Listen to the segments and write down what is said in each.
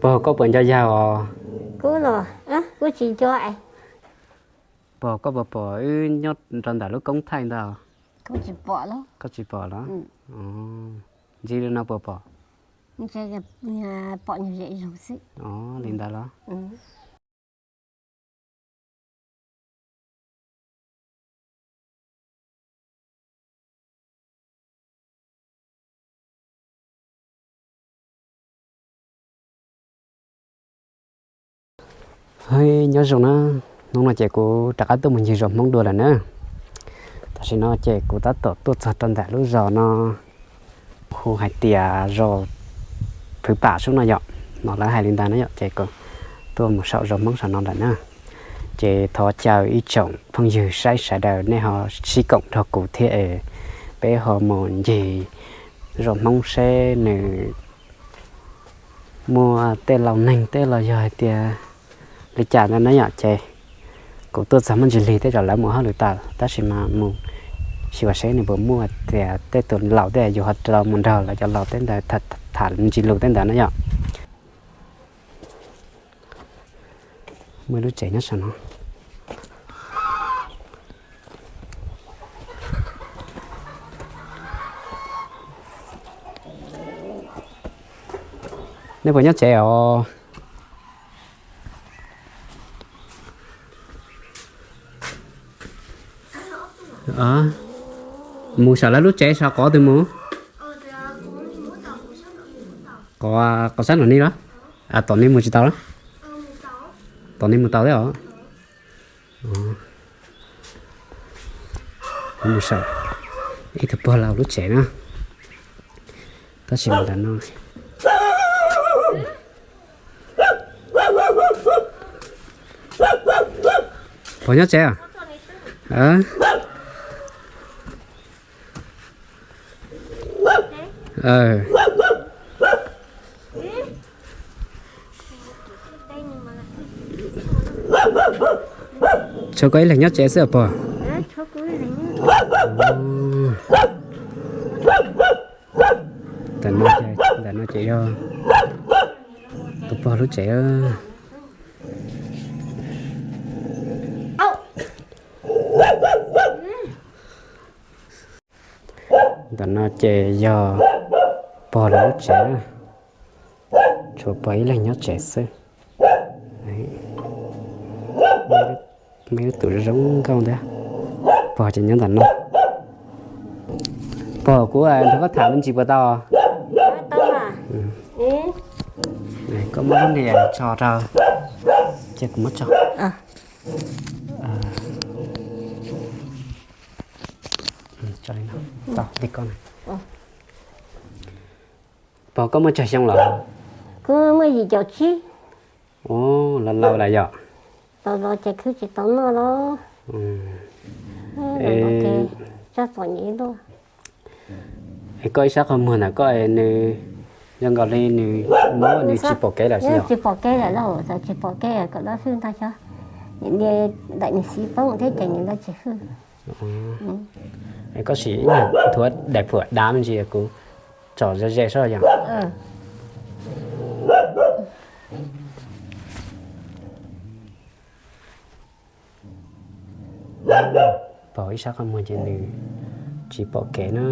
Pog, koj puas nco yawg os? Kuv los, kuv tsis nco. Pog, koj puas pom wb nyob rau ntawm lub koob thaij ntawd? Koj tsis pom los? Ntsib li no puas pom? Li ntawd los? Nyob zoo na, hnub no ces kuv rov qab tuaj mus ncig zos Hmoob dua lawm na. Tam sim no ces kuv tab tom tuaj txog rau ntawm lub zos no, hu hais tias zos Phwv Pam sub no yom, no lawv hais li ntawd na yom, ces kuv tuaj mus saum zos Hmoob saum no lawm na. Ces thov caw ib tsoom phooj ywg saib sawv daws nej ho sib koom nrog kuv thiab es peb ho mus ncig zos Hmoob seb nws muaj tej laus neeg tej los yog hais tias li cas ntawd na yom. Ces kuv tuaj txog muaj ntsis lig tej zaum lawv mus hauj lwm tas, tab sis mas mus xyuas seb nws puas muaj tias tej tus laus tej yus ho tau mus nrog lawv cov laus tej ntawd tham ntsis lus tej ntawd na yom. Muaj lub tsev nyob saum no. Nej puas nyob tsev os? Mus saum lawv lub tsev saum qhov twg mus? Qhov, qhov sab nraum no los? Tom no mus tsis tau los? Tom no mus tau thiab os. Mus saum ib tug pog laus lub tsev na. Tab sis mas ntawm no, pog nyob tsev os? Tshuav koj ib leeg nyob tsev xwb os pog? Ntawm no ces yog tus pog lub tsev. Ntawm no ces yog pog lawv lub tsev, tshuav pog ib leeg nyob tsev xwb. Muaj ib lub tus zoo nkauj ntag. Pog ces nyob ntawm no. Pog, kuv nrog koj tham me ntsis puas tau? Koj muab lub niag tso rau, ces kuv muab tso. Pog, koj muaj tsawg xyoo lawm? Kuv muaj yim caum tsib. Ua, laus laus lawm yom? Laus laus ces khwv tsis tau noj los. Tsab tom nyiam luaj. Es koj ib sab qhov muag ntawm koj nws zoo nkaus li nws mob, nws tsis pom kev lawm xwb yom? Tsis pom kev lawm lauj, txawm tsis pom kev kom dab xwb ntag xyov. Niam daim niam xiv poob thiab ces niam ntawd tsis hwj. Es koj sim ib nyuag nthuav daim phuam dav me ntsis kuv tsom ze ze soj yom. Pog, ib sab qhov muag ces nws tsis pom kev na.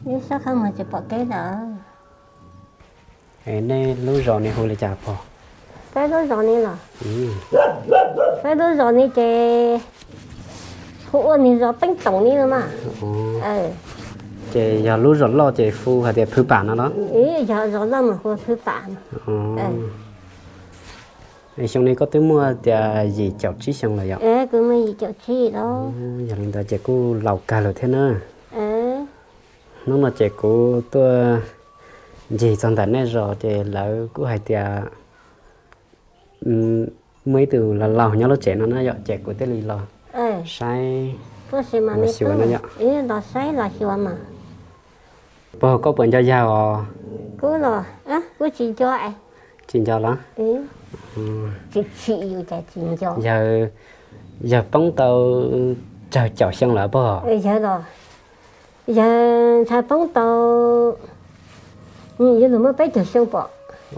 Ib sab qhov muag tsis pom kev lawm. Nej lub zos ne hu li cas pog? Peb lub zos ne los? Peb lub zos ne ces hu ua niag zos Peeb Toom ne los mas. Ces yog lub zos loj ces hu hais tias Phwv Pam no los? Yog zos loj mas hu Phwv Pam. Xyoo ne koj twb muaj tias yim caum tsib xyoo lawm yom? Kuv muaj yim caum tsib lawm. Yog li ntawd ces kuj laus kawg lawm thiab na. Hnub no ces kuv tuaj ncig txog ntawm nej zos ces lawv kuj hais tias muaj ib tug laus laus nyob lub tsev no na yom, ces kuv thiaj li los saib los xyuas no yom. Los saib los xyuas mas. Pog, koj puas nco yawg os? Kuv los, kuv tsis nco. Tsis nco los? Tsis chim yus cas tsis nco. Yawg, yawg poob tau tsawg caum xyoo lawm pog? Yawg los, yawg ntshai poob tau, yuav luag muaj peb caug xyoo pom.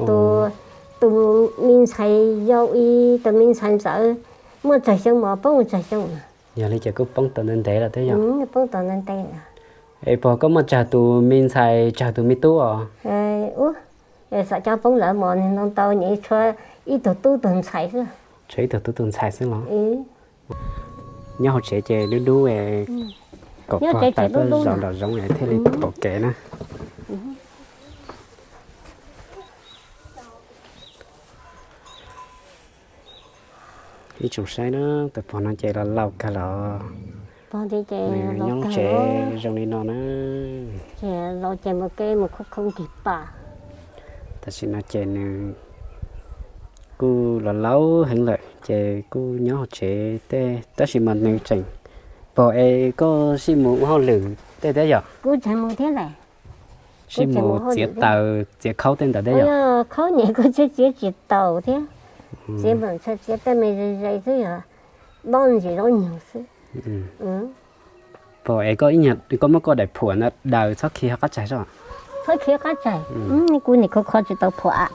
Tus, Tus me ntxhais yau ib, tus me ntxhais ntxawm muaj tsawg xyoo mas poob tsawg xyoo. Yog li ces kuj poob tau ntev ntev lawm thiab yog? Poob tau ntev ntev lawm. Es pog koj muaj tsawg tus me ntxhais tsawg tus me tub os? Ua, xav cov poob lawm mas nws ntau ntau, nws tshuav ib tug tub tug ntxhais xwb. Tshuav ib tug tub tug ntxhais xwb los? Nyob hauv tsev ces dub dub, kom pog pais tuaj zaum nraum zoov thiaj li pom kev na. Ib tsoom saib na, tus pog no ces los laus kawg los. Nws nyob lub tsev zoo li no na. Tam sim no ces nws kuj los laus heev lawm ces kuj nyob hauv tsev tej, tab sis mas nws tseem, pog es koj sij mus ua hauj lwm tej thiab yom? Sij mus txiav taws txiav khaub tej ntawd thiab yom? Khaub nyem kuj txiav txiav tsis taus thiab, txiav mas txhaj txiav tej me ze ze xwb, yog dob ntsis zaub nyuag xwb. Pog es koj, koj muab koj daim phuam ntawd daws txhob khi qab tsaig soj. Txhob khi qab tsaig, kuv nim kho kho tsis tau phuam.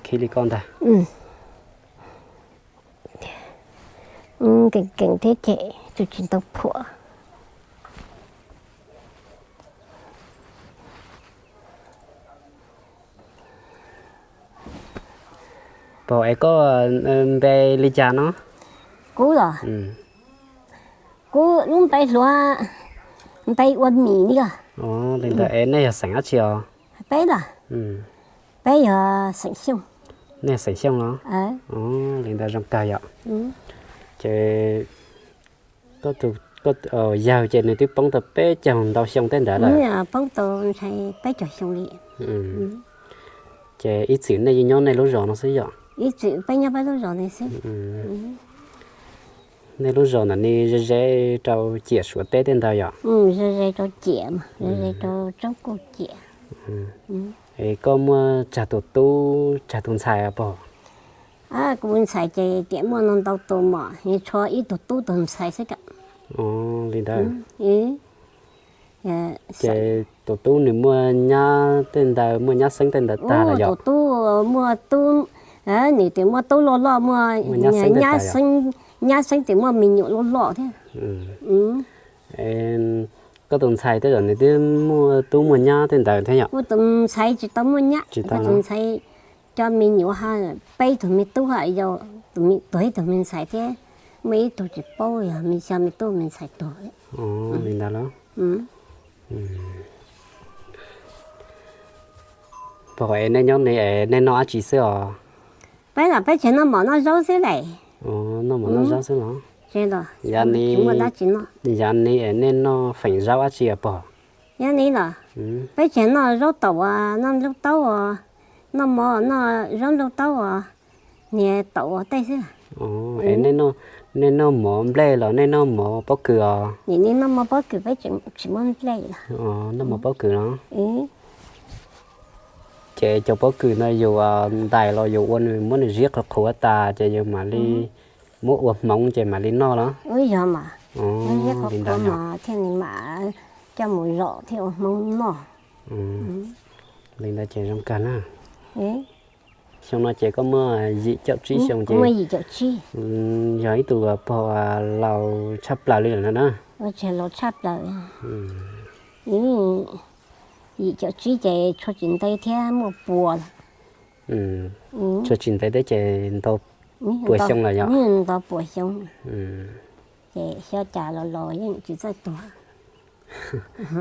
Khi li koj ntag. Keem keem thiab ces tsis tau phuam. Pog es koj npe li cas no? Kuv los, kuv lub npe hluas, npe ua Mim li os. Li ntawd es nej yog xeem dab tsi os? Peb los, peb yog xeem Xyooj. Nej xeem Xyooj los? Li ntawd zoo kawg yom. Ces koj tus yawg ces nws twb poob tau peb caug ntau xyoo tej ntawd lawm. Poob tau ntshai peb caug xyoo li. Ces ib txwm nej yeej nyob nej lub zos no xwb yom? Ib txwm peb nyob peb lub zos no xwb. Nej lub zos ntawm no ze ze rau ciam Suav teb tej ntawd yom? Ze ze rau ciam, ze ze rau Tsoob Kuj ciam. Es koj muaj tsawg tus tub tsawg tus ntxhais pog? Kuv ntxhais ces tiam muaj no ntau tus mas nws tshuav ib tug tub tug ntxhais xwb. Li ntawd. Ces tus tub nws muaj nyab tej ntawd, muaj nyab xeeb tej ntawd tag los yom? Tus tub muaj tub, nws tias muaj tub loj loj, muaj nyab xeeb tias muaj me nyuam loj loj thiab. Koj tus ntxhais tej zaum nws twb muaj tub muaj nyab tej ntawd thiab yom? Kuv tus ntxhais tsis tau muaj nyab, kuv tus ntxhais cov me nyuam ha, peb tug me tub ha, yog tuag ib tug me ntxhais thiab, muaj ib tug tsis paub, yog me xya me tub me ntxhais tuag. Li ntawd los? Pog es nej nyob ni es nej noj dab tsi xwb os? Peb los peb tseem noj mov noj zaub xwb lawm. Noj mov noj zaub xwb los? Yav ni es nej noj feem zaub dab tsi os pog? Yav ni los, peb tseem noj zaub taum uas noj nplooj taub uas, noj mov noj zaub nplooj taub uas, niag taum ua tej xwb. Es nej noj mov nplej los nej noj mov pob kws os? Nim no noj mov pob kws, peb tsis muaj nplej los. Noj mov pob kws los? Ces cov pob kws no yus ntais los yus ua nws, muab nws ziab qhuav qhuav tas ces yus mam li muab ua hmoov ces mam li noj los? Yog mas, ziab qhuav qhuav mas thiaj li mam coj mus zom thiaj ua hmoov noj. Li ntawd ces zoo kawg na. Xyoo no ces koj muaj yim caum tsib xyoo ces yog ib tug pog laus tshaj plaws li lawm no na. Laus tshaj plaws. Yim caum tsib ces tshuav tsis ntev thiab muaj pua lawm. Tshuav tsis ntev thiab ces ntau puas xyoo lawm yom? Ntau puas xyoo. Ces xyov cas los los yeej tsis txawj tuag.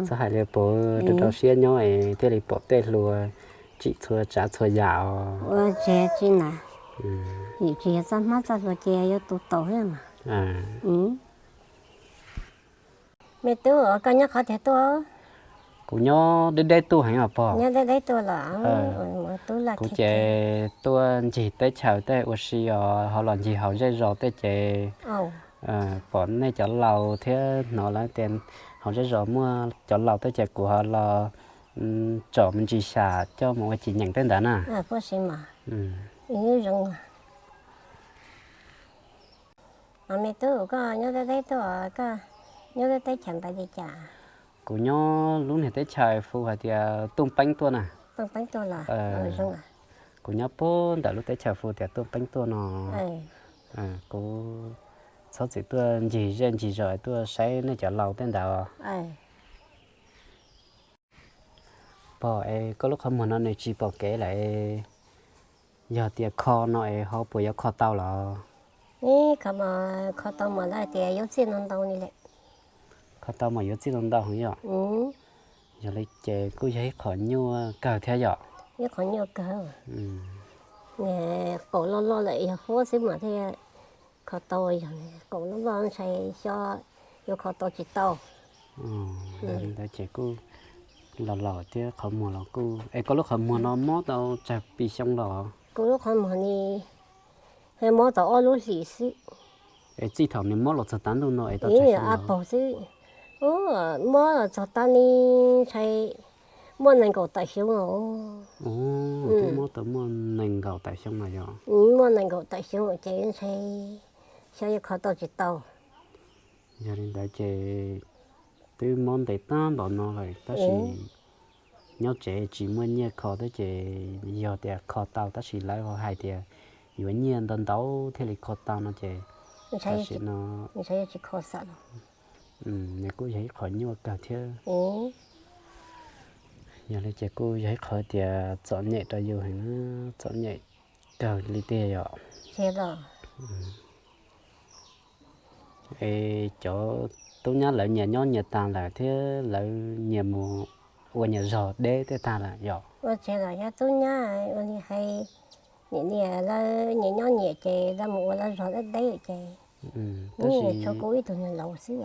Txhob hais li pog, rau rau siab nyob es thiaj li pom tej hluas tsim txhua tsav txhua yam os. Ua tsis tsis na, nim tsis yog txoj hmab txoj hlua ces yuav tu taus thiab mas. Me tub, koj nyob qhov twg tuaj? Kuv nyob deb deb tuaj heev os pog. Nyob deb deb tuaj los? Kuv ces tuaj ncig teb chaws tej ua si os, ho los ncig hauv zej zos tej ces pom nej cov laus thiab hnov lawv tias hauv zej zos muaj cov laus tej ces kuv ho los tsom me ntsis xyas coj mus ua cim nyeem tej ntawd na. Me tub, koj nyob teb teb tuaj, koj nyob teb chaws ntawd li cas? Kuv nyob lub niag teb chaws hu hais tias Tooj Peeb tuaj na. Kuv nyob puag ntawm lub teb chaws hu tias Tuaj Peeb tuaj no. Kuv txhob txwm tuaj ncig zej ncig zos tuaj saib nej cov laus tej ntawd. Pog, es koj lub qhov muag no nws tsis pom kev lawm, yog tias kho no es ho puas yuav kho tau los? Kho tau mas yuav txij ntau ntau li lawm. Kho tau mas yuav txij ntau ntau heev yom? Yog li ces kuj yog ib qho nyuaj kawg thiab yom? Ib qho nyuaj kawg. Qaum loj loj lawm yog huab xwb mas thiaj kho tau, yog qaum loj loj ntshai xyov yuav kho tau tsis tau. Yog li ntawd ces kuj los laus thiab qhov muag los kuj, es koj lub qhov muag no mob tau tsawg pis xyoo los? Kuv lub qhov muag ni mob tau ob lub hlis xwb. Es txij thaum nws mob los txog tav ntuj no es tau tsawg xyoo a los? Paug xwb. Mob los txog tav ni ntshai muaj nees nkaum tawm xyoo os. Twb mob tau muaj nees nkaum tawm xyoo los yog? Muaj nees nkaum tawm xyoo ces ntshai xyov yuav kho tau tsis tau. Yog li ntawd ces twb mob ntev tag npaum no lawm tab sis nyob tsev tsis muaj nyiaj kho thiab ces yog tias kho tau tab sis lawv ho hais tias yuav nyiaj ntau ntau thiaj li kho tau no ces tam sim no nws kuj yog ib qho nyuaj kawg thiab. Yog li ces kuj yog ib qho tias txom nyem rau yus heev, txom nyem kawg li tiag yom. Es cov tub nyab lawv nyias nyob nyias tas lawm thiab lawv nyias mus ua nyias zog deb tej tag lawm yom? Ua tsev los yog tub nyab ua li hais, niam niam lawv nyias nyob nyias ces lawv mus ua lawv zog deb deb ces tab sis tshuav kuv ib tug niag laus xwb.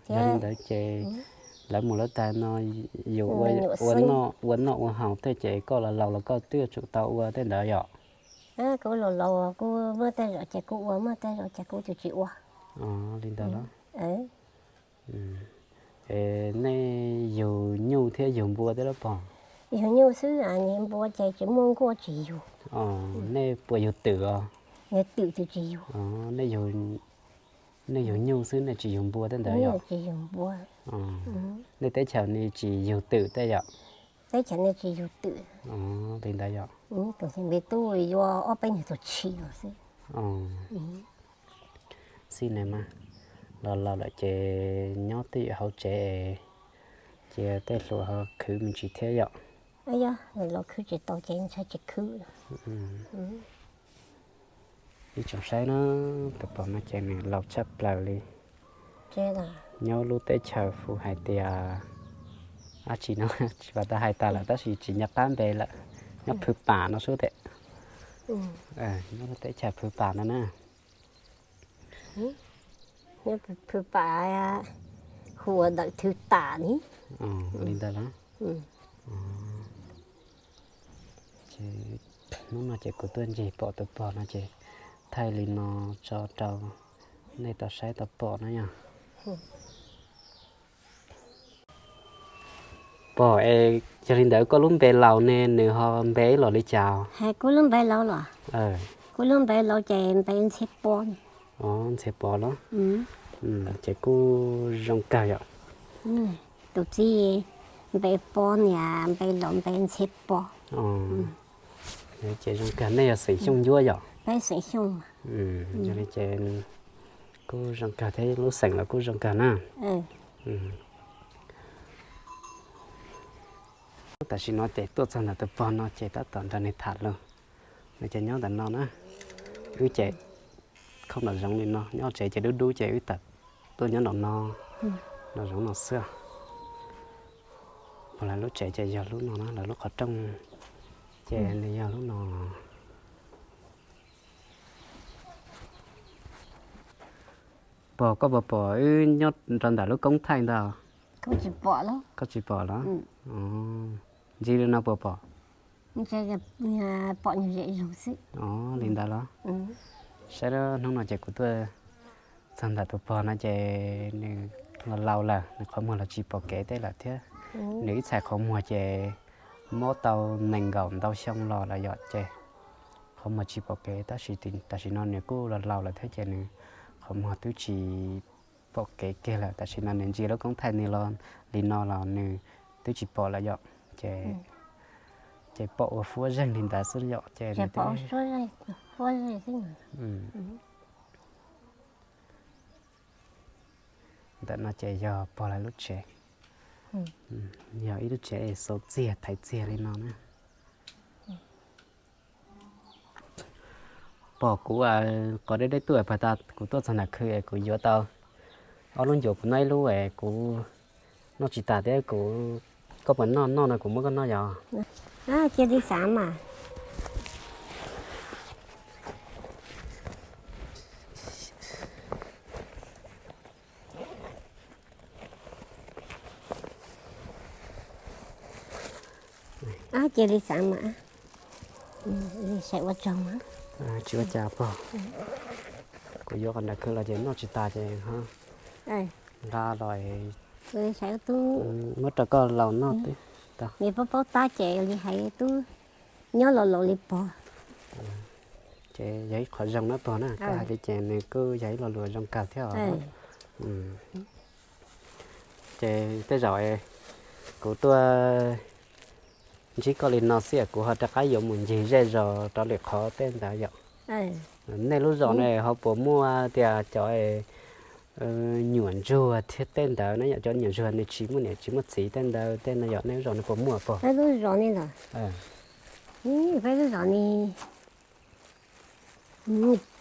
Yog li ntawd ces lawv mus lawv tas no yus ua noj ua haus tej ces koj los laus los koj twb yuav tsum tau ua tej ntawd yom? Kuv los laus kuv muaj tej zaum ces kuv ua, muaj tej zaum ces kuv tsis ua. Li ntawd los? Es nej yug nyuj thiab yug npua thiab los pog? Yug nyuj xwb, npua ces tsis muaj nkuaj tsis yug. Nej puas yug twm os? Yog twm ces tsis yug. Nej yug nyuj xwb nej tsis yug npua tej ntawd yom? Nej teb chaws ne tsis yug twm tej yom? Teb chaws ne tsis yug twm. Li ntawd yom? Tus me tub yuav ob peb nyuag tus tshis los xwb. Xij ne mas, los laus lawm ces nyob twj ywm hauv tsev, ces tej hluas ho khwv me ntsis thiab yom? Los khwv tsis tau ces ntshai tsis khwv. Ib tsoom saib na, tus pog no ces nws laus tshaj plaws li. Nyob lub teb chaws hu hais tias dab tsi no, tsis pom tau hais tas lawm tab sis tsis nco qab npe lawm. Nyob Phwv Pam no sub teb. Nyob lub teb chaws Phwv Pam no na. Phwv Pam, hu ua Dawm Thwv Tam ni. Li ntawd los? Ces hnub no ces kuv tuaj ncig pom tus pog no ces thaij li no tso rau nej tau saib tau pom no yog. Pog, es yog li ntawd koj lub npe laus ne nws ho npe los li cas? Kuv lub npe laus los? Kuv lub npe laus ces npe Ntxhiab Pov. Ntxhiab Pov los? Ces kuj zoo kawg yom. Tus txiv npe Pov, niam npe laus npe Ntxhiab Pov. Ces zoo kawg, nej yog xeem Xyooj Ncuab yom? Peb xeem Xyooj. Yog li ces kuj zoo kawg thiab, lub xeem los kuj zoo kawg na. Tam sim no ces tuaj txog ntawm tus pog no ces tab tom nrog nws tham lus. Nws ces nyob ntawm no na. Wb ces khoom nram zoov li no, nyob tsev ces dub dub ces wb tawm tuaj nyob nram no, nram zoov no xwb. Pog lawv lub tsev ces yog lub no na, lawv lub qhov rooj ces nws yog lub no. Pog, koj puas pom wb nyob rau ntawm lub koob thaij ntag? Koj tsis pom los? Ntsia li no puas pom? Pom nyuag zem zog xwb. Li ntawd los? Saib, hnub no ces kuv tuaj txog ntawm tus pog no ces nws los laus lawm, nws qhov muag los tsis pom kev tej lawm thiab. Nws ib txhais qhov muag ces mob tau nees nkaum ntau xyoo los lawm yom, ces qhov muag tsis pom kev tab sis tam sim no nws kuj los laus lawm thiab ces nws qhov muag twb tsis pom kev kiag lawm. Tam sim no nws ntsia lub koob thaij ni los li no los nws twb tsis pom lawm yom. Ces Ces pom ua fuab zeeg li ntawd xwb yom, ces pom ua fuab zeeg xwb. Ntawm no ces yog pog lawv lub tsev, yog ib lub tsev es xauv txiag thaiv txiag li no na. Pog, kuv qos deb deb tuaj pag tas kuv tuaj txog nram khw es kuv yuav tau ob lub ncuav, kuv noj ib lub es kuv noj tsis tas thiab kuv, koj puas noj? Noj no kuv muab koj noj yom. Cia li xav mas. Cia li xav mas. Saib ua tsaug. Tsis ua cas pog, kuv yuav qos nram khw los ces noj tsis tas ces nqa los muab rau koj laus noj twb tau. Nws paub paub tab ces li hais tub nyob laus laus li pog. Ces yog ib qho zoo na pog na, koj hais li ces nws kuj yog ib lo lus zoo kawg thiab os. Ces tej zaum kuv tuaj ntsib koj li no xwb kuv ho rov qab yuav mus ncig zej zos rov lwm qhov tej ntawd yom. Nej lub zos ne ho puas muaj tias cov nyuam ntsuag thiab tej ntawd na yom? Cov nyuam ntsuag nws tsis muaj niam tsis muaj txiv tej ntawd tej no yom, nej lub zos no puas muaj pog? Peb lub zos ne los, peb lub zos ne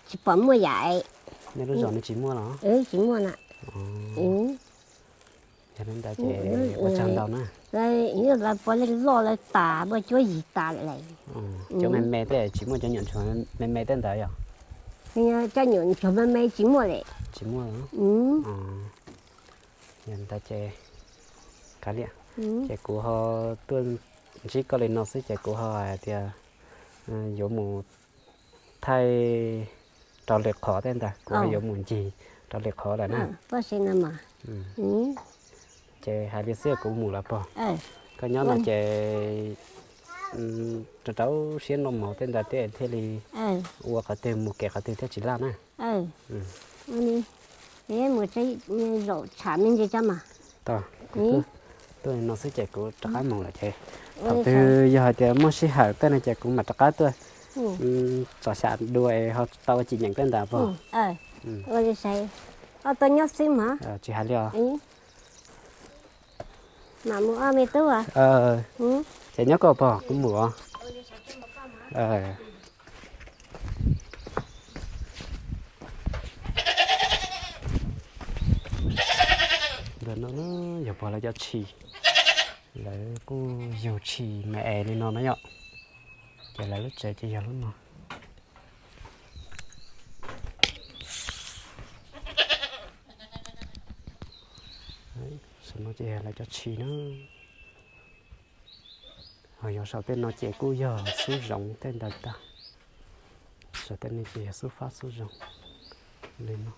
tsis pom muaj yam. Nej lub zos no tsis muaj los? Tsis muaj na. Yog li ntawd ces ua tsaug ntau na. Lawv puav leej loj lawv tas, muaj cuab yig tas lawm. Cov me me tej tsis muaj, cov nyuam ntsuag me me tej ntawd yom? Cov nyuam ntsuag me me tsis muaj li. Tsis muaj. Yog li ntawd ces kav liam, ces kuv ho tuaj ntsib koj li no xwb ces kuv ho hais tias yuav mus thaij rau lwm qhov tej ntawd, kuv ho yuav mus ncig rau lwm qhov lawm na. Ces hais li xwb kuv mus lawm pog. Koj nyob no ces rau rau siab noj mov tej ntawd thiaj li ua qhov twg mus kev qhov twg thiaj tsis laj na. Zaum tsham me ntsis tso mas. Tuaj li no xwb ces kuv rov qab mus lawm ces thaum twg yog hais tias muaj sij hawm tej no ces kuv mam rov qab tuaj txhom xyam dua es ho tau ua cim nyeem tej ntawd pog. Ua li, koj tuaj nyob xwb mas. Tsis hais li os. Mam mus os me tub. Ces nyob koj pog, kuv mus os. Ntawm no yog pog lawv cov tshis, lawv kuj yug tshis me es li no na yom. Ces lawv lub tsev ces yog lub no. Saum no ces yog lawv cov tshis na. Ho yog saum tej no ces kuj yog xub zoov tej ntawd tag. Saum tej no ces yog xub fab xub zoov li no.